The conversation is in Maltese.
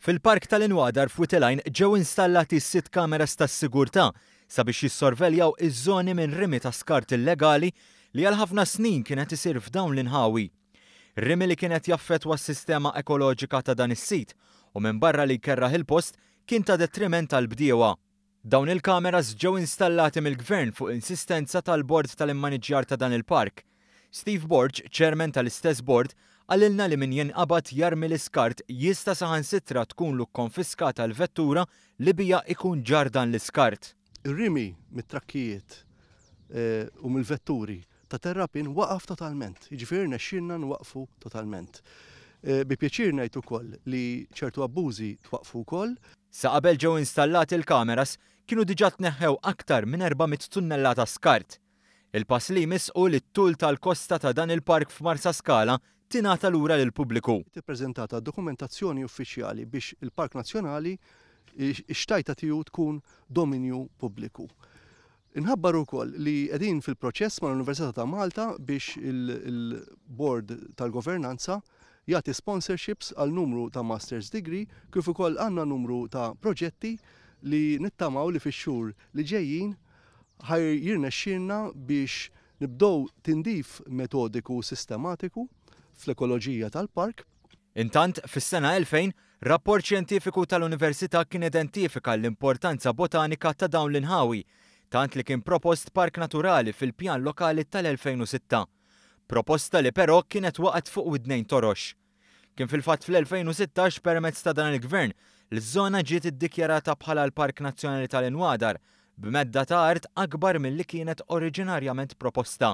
Fil-Park tal-Inwadar f'Wied il-Għajn ġew installati sitt kameras tas-sigurtà sabiex jissorveljaw iż-żoni minn rimi ta' skart illegali li għal ħafna snin kien qed isir f'dawn l-inħawi. Rimi li kien qed jaffettwa s-sistema ekoloġika ta' dan is-sit u minbarra li jkerraħ il-post kien ta' detriment għall-bdiewa. Dawn il-kameras ġew installati mill-Gvern fuq insistenza tal-Bord tal-Immaniġġjar ta' dan il-park. Steve Borg, Chairman tal-istess bord, qalilna li min jinqabad jarmi l-iskart jista' saħansitra tkunlu kkonfiskata l-vettura li biha ikun ġarr dan l-iskart. Ir-rimi mit-trakkijiet u mill-vetturi ta' terrapien waqaf totalment, jiġifieri rnexxielna nwaqqfu totalment. Bi pjaċir ngħid ukoll li ċertu abbużi twaqqfu wkoll. Sa qabel ġew installati l-kameras, kienu diġà tneħħew aktar minn 400 tunnellata skart. Il-pass li jmiss hu li t-tul tal-kosta ta' dan il-park f'Marsaskala tingħata lura lill-pubbliku. Ippreżentata dokumentazzjoni uffiċjali biex il-Park Nazzjonali x-xtajta tiegħu tkun dominju pubbliku. Inħabbar ukoll li qegħdin fil-proċess mal-Università ta' Malta biex il-Bord tal-Governanza jagħti sponsorships għal numru ta' Masters Degree kif ukoll għandna numru ta' proġetti li nittamaw li fix-xhur li ġejjin Ħa jirnexxielna biex nibdew tindif metodiku u sistematiku fl-ekoloġija tal-park. Intant, fis-sena 2000, rapport xjentifiku tal-Università kien identifika l-importanza botanika ta' dawn l-inħawi, tant li kien propost park naturali fil-pjan lokali tal-2006. Proposta li però kienet waqgħet fuq widnejn torox. Kien fil-fatt fl-2016 permezz ta' dan il-Gvern li ż-żona ġiet iddikjarata bħala l-Park Nazzjonali tal-Inwadar, b'medda ta' art akbar milli kienet oriġinarjament proposta.